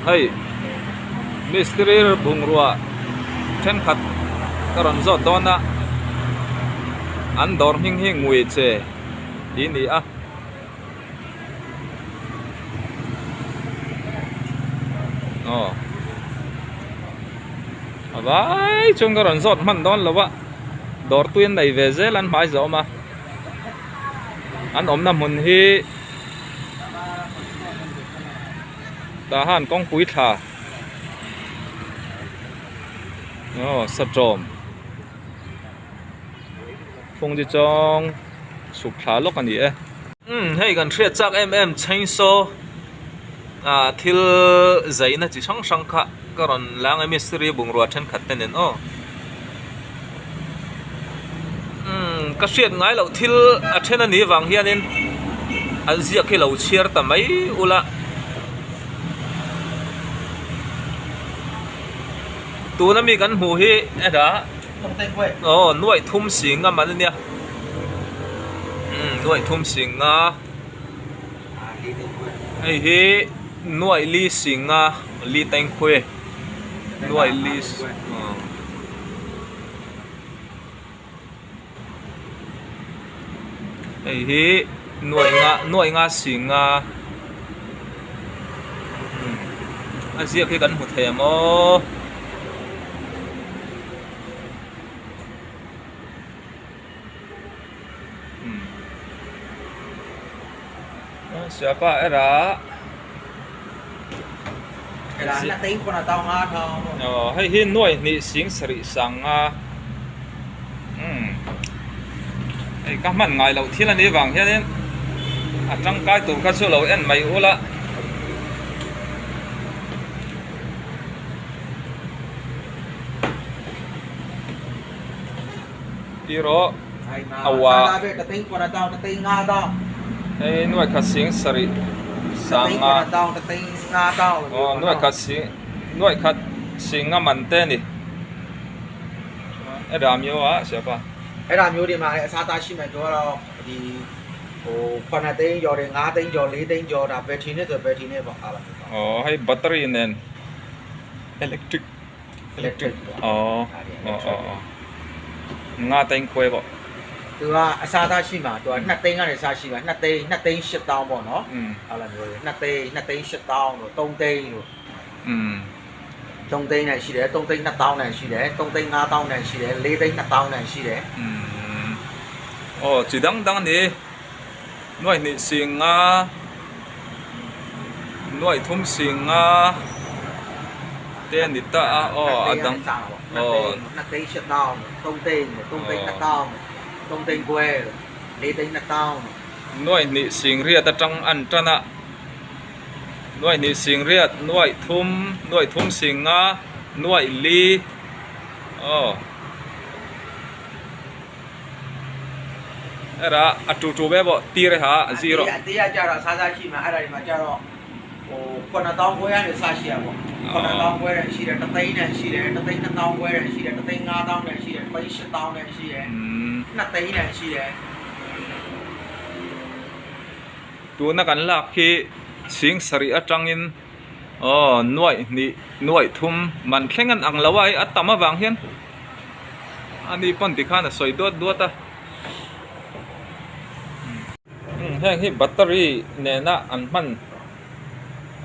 Hei mistiri bungrua thenkhat ka rawn zawt dawn a an dawr hming hi ngui che tih a ni a. Aw a vai chuan ka rawn zawt hman dawn lo a dawr tui an nei ve zel an hmai zawm a an awmna hmun hi tah han kawngpui thla aw satrawm phung chi chawng chhuk thla lawk a ni e. Umm hei kan hriat chak em em chainsaw ah thil zaina chi hrang hrang kha ka rawn lang a mistiri bungrua thenkhat te nen aw umm ka hriat ngai loh thil a then a nih vang hianin an ziak hi lo chhiar ta mai ula tuna mi kan hmuh hi hetah aw nuaih thum sing a man a nia umm nuaih thum sing a hei hi nuaih li sing a li tengkhuai nuaih li aw hei hi nuaih nga nuaih nga sing a a ziak hi kan hmu thei ang aw. Siapa era aw hei hi nuai hnih sing sarih sang a umm hei ka hman ngai loh thil a nih vang hianin a tangkai tur kha chu lo en mai ula. Ti rawh a ua hei nuai khat sing sarih sanga aw nuai khat sing nuai khat sing a man te a ni e ram yo a sia pa. Aw hei battery nen electric. Electric aw aw aw aw nga ta in khuai bawk. သူကအစားသားရှိမှာသူက2သိန်းကနေစားရှိမှာ2သိန်း2သိန်း8000ပေါ့နော်အဲ့လိုမျိုး2သိန်း2သိန်း8000တို့3သိန်းတို့ อืม 3သိန်းနဲ့ရှိတယ်3သိန်း2000နဲ့ရှိတယ်3သိန်း5000နဲ့ရှိတယ်4သိန်း2000နဲ့ရှိတယ် อืมaw chi dang dang ani nuai hnih sing nga nuai thum sing nga te a ni ta a aw a dang aw 2သိန်း8000 3သိန်း3သိန်း2000 3သိန်းခွဲ4သိန်း2000 nuai hnih sing riat atang an tan a nuai hnih sing riat nuai thum nuai thum sing nga nuai li aw အဲ့ဒါအတူတူပဲပေါ့တီးရဟာ0 အတေးရကြတော့စားစားရှိမှာအဲ့ဒါဒီမှာကြတော့ဟို9000ခွဲကနေစားရှိရပေါ့9000ခွဲတန်ရှိတယ်3သိန်းတန်ရှိတယ်3သိန်း2000ခွဲတန်ရှိတယ်3သိန်း5000တန်ရှိတယ်3သိန်း8000တန်ရှိတယ် อืม 2သိန်းတန်ရှိတယ် tuna kan lak hi chhing sarih atangin aw nuaih hnih nuaih thum man thleng an ang lo a hei a tam avang hian ani pawn tikhan a sawi duat duat a heng hi battery nena an hman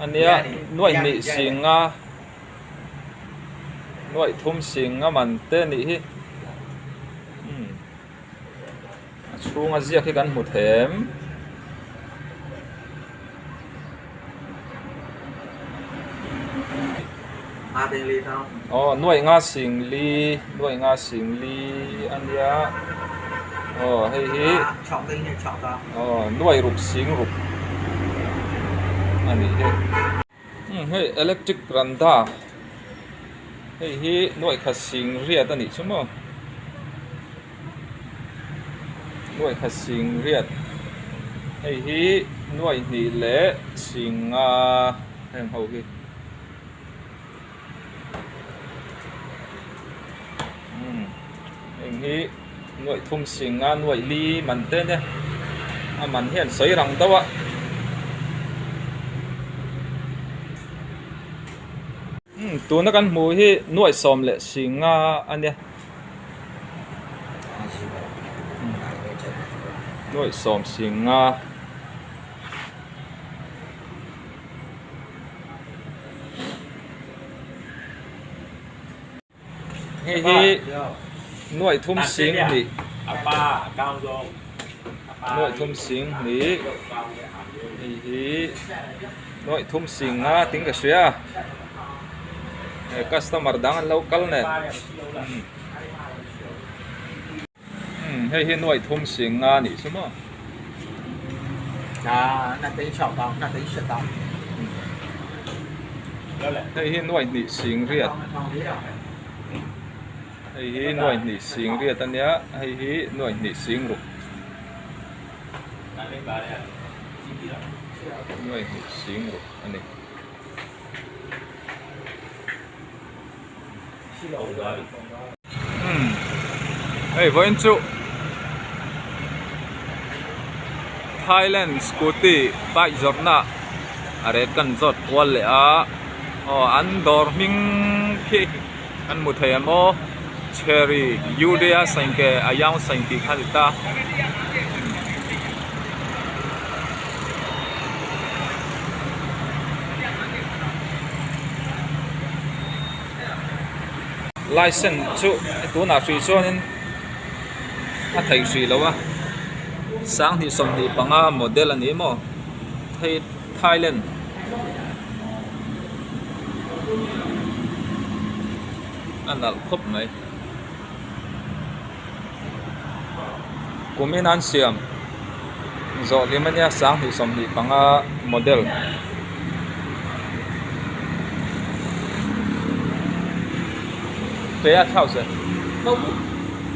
ania nuaih hnih sing a nuaih thum sing a man te a nih hi a chhunga ziak hi kan hmu them. Aw nuaih nga sing li nuaih nga sing li a nia aw hei hi aw nuaih ruk sing ruk a nih hi umm hei electric randa hei hi nuaih khat sing riat a nih chu maw nuaih khat sing riat hei hi nuaih hnih leh sing nga heng ho hi. Umm heng hi nuaih thum sing a nuaih li man te nia a man hian sawi rang deuh a. Tuna kan hmuh hi nuaih sawm leh si nga a nia. Nuaih sawm si nga. Hei hi nuaih thum sing hnih nuaih thum sing hnih hei hi nuaih thum sing nga ting ka hria customer dang an lo kal nen hei hi nuaih thum sing nga anih chu maw. Hei hi nuaih hnih sing riat hei hi nuaih hnih sing riat a nia hei hi nuaih hnih sing ruk nuaih hnih sing ruk a ni. Hei vawiin chu Thailand scooty bike zawrhna a ret kan zawt kual leh a aw an dawr hming khi kan hmu thei ang aw cherry urea saingke a young saing tih kha a ni ta. License chu tunah hrih chuanin a theih hrih lo a sanghnih 25 model a ni maw hei Thailand a nalh khawp mai kumin an siam zawh hlim ania sanghnih 25 model. Te a thlau se. မဟုတ်ဘူး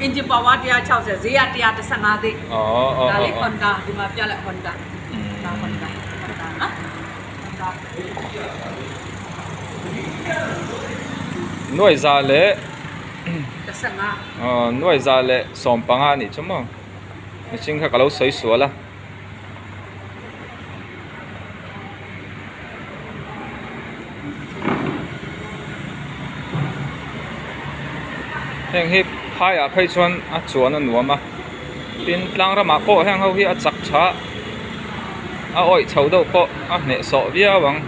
အင်ဂျင်ပါဝါ160ဈေးက115သိန်း အော်အော် ဒါ အော် လေး Honda ဒီမှာပြလိုက် Honda ဒါ Honda Honda နော် Honda nuai za leh 15 aw nuai za leh 15 anih chu maw mihring kha ka lo sawi sual a. Heng hi phaiah phei chuan a chuan a nuam a tin tlang ramah pawh heng ho hi a chak tha a awih chho deuh pawh a hneh sawh viau ang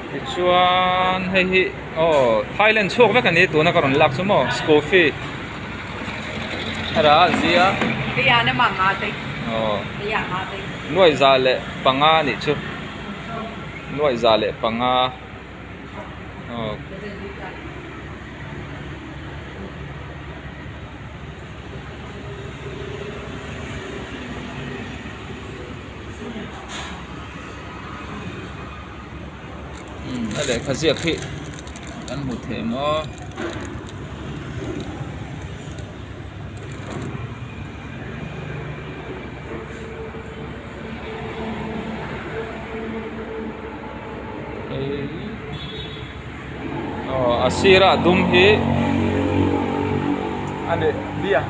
tichuan hei hi aw Thailand chhuak vek a ni tuna ka rawn lak chu maw scooty a zia aw nuaih za leh panga a nih chu nuaih za leh panga aw. A lehkha ziak hi kan hmu thei maw. Aw a sirah a dum hi a ni bia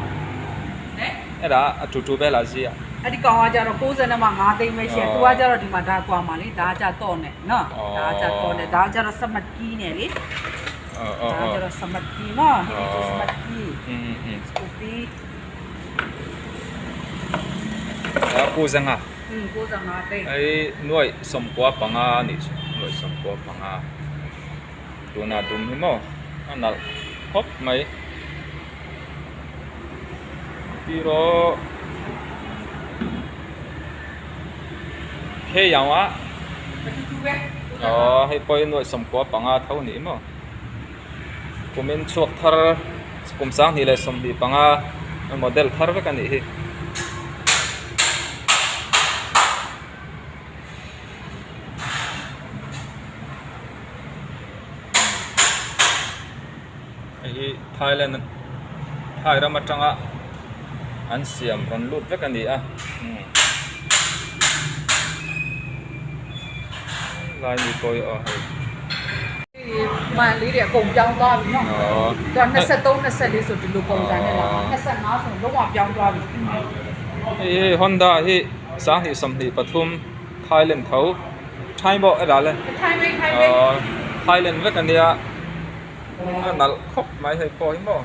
hetah a tu tu velah ziah. အဲ့ဒီကောင်ကကြတော့65သိန်းပဲရှိတယ်။ तू ကကြတော့ဒီမှာဒါကွာမှာလေဒါကြတော့နဲ့နော်ဒါကြတော့နဲ့ဒါကြတော့စမတ်ကီးနဲ့လေ အော်အော် ဒါ အော် ကြတော့စမတ်ကီးနော်ဟိုစမတ်ကီး อืมอืม စကူပီ a pu zanga อืม65သိန်း ei nuai 95 a nih chu nuai 95 tuna dum hi maw a nalh khawp mai tiraw phei ang a အတူတူပဲ aw hei pawh hi nuai 95 tho a ni maw kumin chhuak thar kum 2025 model thar vek a nih hi. Hei hi Thailand Thai ram atanga an siam rawn lut vek a ni a lai mi pawh hi aw hei. မှန်လေးတွေအကုန်ပြောင်းသွားပြီနော်သူက23 24ဆိုဒီလိုပုံစံနဲ့လာ25ဆိုလုံးဝပြောင်းသွားပြီ Hei hi Honda hi 2023 Thailand tho Thai pawh a dah le ထိုင်းမိထိုင်းမိ aw. Thailand vek a nia a nalh khawp mai hei pawh hi maw.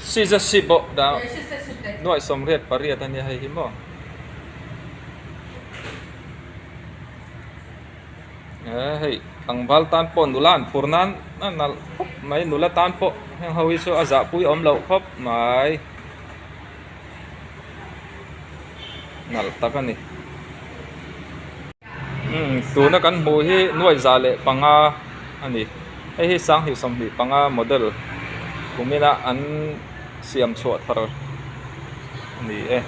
Siza si pawh dah nuaih 88 a nia hei hi maw. Eh hei tlangval tan pawh nula an phur nan a nalh khawp mai nula tan pawh heng ho hi chu a zahpui awm loh khawp mai nalh tak a ni umm tuna kan hmuh hi nuaih 105 a ni hei hi 2025 model kumina an siam chhuah thar a ni e.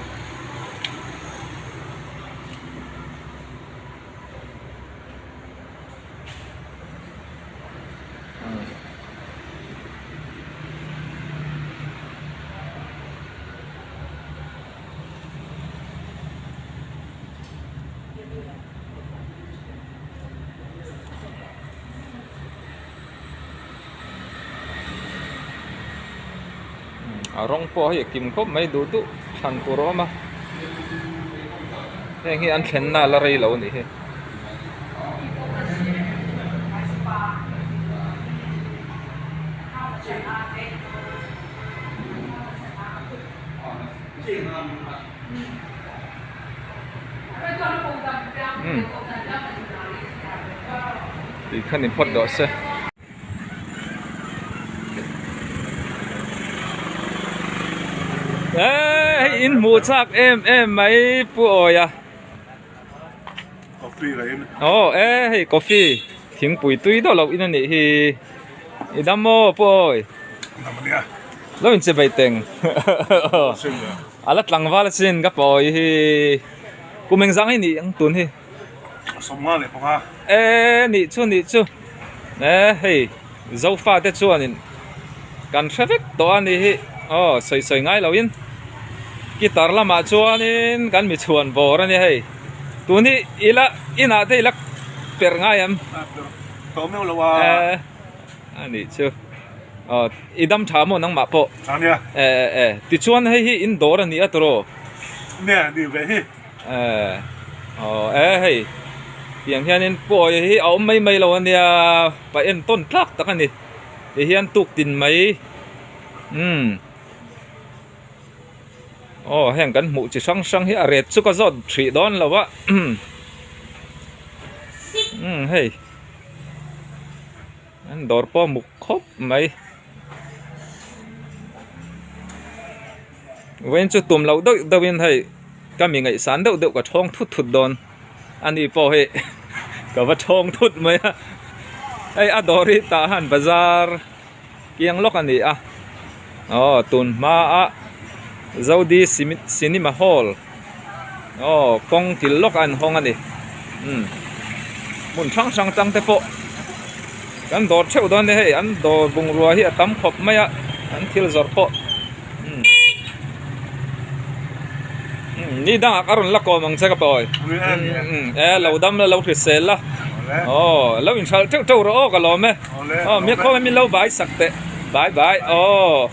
A rawng pawh hei a kim khawp mai duh duh thlan tur a awm a heng hi an thlenna a la rei lo a nih hi. Tih kha ni phawt dawh se. Eee hei in hmuh chak em em mai Pu Awia. Coffee la in. Aw e hei coffee thingpui tui deuh loh in a nih hi. I dam maw Pu Awi? Dam ania. Lo in che bai teng. A la tlangval asin ka Pu Awi hi. Kum engzang hi nih ang tun hi? 55. E nih chu nih chu. E hei Zofa te chuanin kan hre vek tawh a nih hi aw sawi sawi ngai loin guitar lamah chuanin kan mi chhuan bawr a nia hei tun hi ila inah te ila perh ngai em Tawh meuh lo a. E a nih chu aw i dam tha maw nangmah pawh Tha nia. E e tichuan hei hi in dawr a ni a tawraw. Nia ni ve hi. Eh aw eh hei tiang hianin pawi hi a awm mai mai lo ania pa en tawn tlak tak a ni ti hian tuk tin mai umm aw heng kan hmuh chi hrang hrang hi a ret chu ka zawt hrih dawn lo a umm hei an dawr pawh a muk khawp mai. Vawiin chu tum loh deuh deuhin hei ka mi ngaihsan deuh deuh ka thawng thut thut dawn a ni pawh hei ka va thawng thut mai a hei a dawr hi tah han bazar kiang lawk a ni a aw tun hma a Zodi cinema hall aw kawng kil lawk a an hawng a ni umm hmun hrang hrang tang te pawh kan dawr theuh dawn a ni hei an dawr bungrua hi a tam khawp mai a an thil zawrh pawh. Ni dangah ka rawn la kawm ang che ka pawi. E lo dam la lo hrisel la. Aw lo inhralh teuh teuh rawh aw ka lawm e. Aw mi khawm e min lo bai sak teh. Bye bye aw.